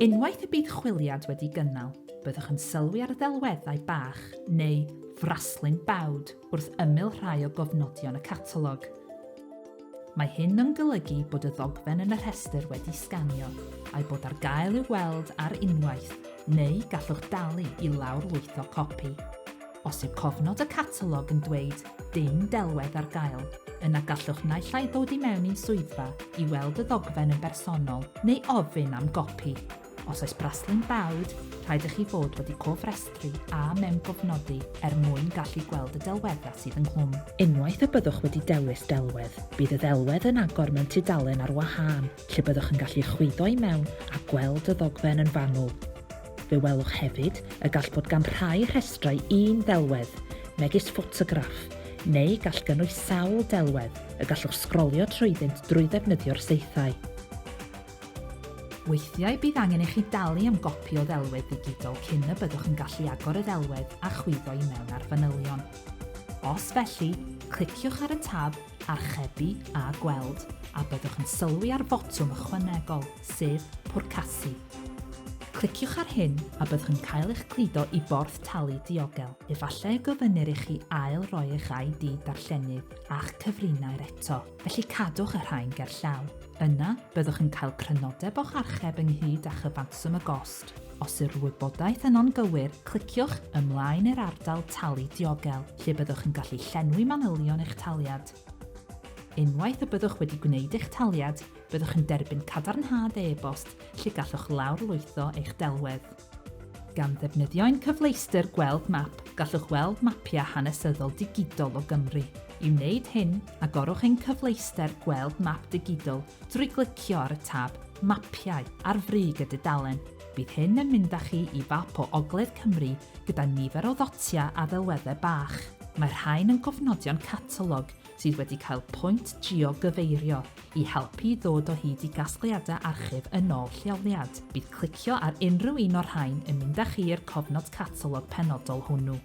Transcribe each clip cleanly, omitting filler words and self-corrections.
Unwaith y bydd chwiliad wedi gynnal, byddwch yn sylwi ar ddelweddau bach neu fraslun bawd wrth ymyl rhai o gofnodion y catalog. Mae hyn yn golygu bod y ddogfen yn y rhestr wedi sganio a'i bod ar gael i'w weld ar unwaith, neu gallwch dalu i lawrlwytho copi. Os yw cofnod y catalog yn dweud 'dim delwedd ar gael', yna gallwch naill ai ddod i mewn i'n swyddfa i weld y ddogfen yn bersonol neu ofyn am gopi. Os oes braslun bawd, rhaid i chi fod wedi cofrestru a mewngofnodi er mwyn gallu gweld y delweddau sydd ynghlwm. Unwaith y byddwch wedi dewis delwedd, bydd y ddelwedd yn agor mewn tudalen ar wahân lle byddwch yn gallu chwyddo i mewn a gweld y ddogfen yn fanwl. Fe welwch hefyd y gall fod gan rhai rhestrau un ddelwedd, megis ffotograff, neu gall gynnwys sawl delwedd y gallwch sgrolio trwyddynt drwy ddefnyddio'r saethau. Weithiau bydd angen i chi dalu am gopi o ddelwedd ddigidol cyn y byddwch yn gallu agor y ddelwedd a chwyddo i mewn ar fanylion. Os felly, cliciwch ar y tab Archebu a Gweld a byddwch yn sylwi ar fotwm ychwanegol, sef Pwrcasu. Cliciwch ar hyn a byddwch yn cael eich cludo i borth talu diogel. Efallai y gofynnir i chi ail roi eich ID darllenydd a'ch cyfrinair eto, felly cadwch y rhain gerllaw. Yna, byddwch yn cael crynodeb o'ch archeb ynghyd â chyfanswm y gost. Os yw'r wybodaeth yno'n gywir, cliciwch Ymlaen i'r ardal Talu Diogel, lle byddwch yn gallu llenwi manylion eich taliad. Unwaith y byddwch wedi gwneud eich taliad, Byddwch yn derbyn cadarnhad e-bost lle gallwch lawrlwytho eich delwedd. Gan ddefnyddio ein cyfleuster Gweld Map, gallwch weld mapiau hanesyddol digidol o Gymru. I wneud hyn, agorwch ein cyfleuster Gweld Map Digidol drwy glicio ar y tab Mapiau ar frig y dudalen. Bydd hyn yn mynd â chi i fap o Ogledd Cymru gyda nifer o ddotiau a ddelweddau bach. Mae'r rhain yn gofnodion catalog sydd wedi cael pwynt geo-gyfeirio i helpu i ddod o hyd i gasgliadau archif yn ôl lleoliad. Bydd clicio ar unrhyw un o'r rhain yn mynd â chi i'r cofnod catalog penodol hwnnw.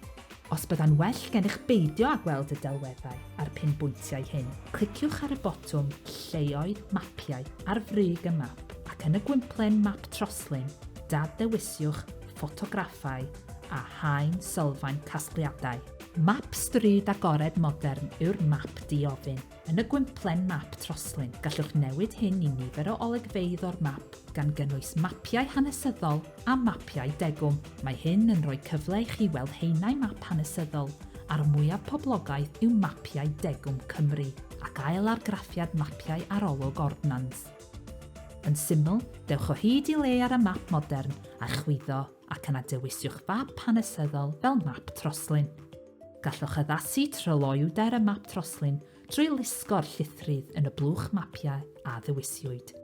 Os byddai'n well gennych beidio â gweld y delweddau a'r pinbwyntiau hyn, cliciwch ar y botwm Lleoedd Mapiau ar frig y map ac yn y gwymplen Map Troslun, dad-ddewisiwch Ffotograffau a Haen Sylfaen Casgliadau. Map stryd agored modern yw'r map diofyn. Yn y gwymplen Map Troslun, gallwch newid hyn i nifer o olygfeydd o'r map, gan gynnwys mapiau hanesyddol a mapiau degwm. Mae hyn yn rhoi cyfle i chi weld haenau map hanesyddol, a'r mwyaf poblogaidd yw mapiau degwm Cymru, ac ail argraffiad mapiau arolwg Ordnans. Yn syml, dewch o hyd i le ar y map modern a chwyddo ac yna dewisiwch fap hanesyddol fel map troslun. Gallwch addasu tryloywder y map troslun drwy lusgo'r llithrydd yn y blwch mapiau a ddewisiwyd.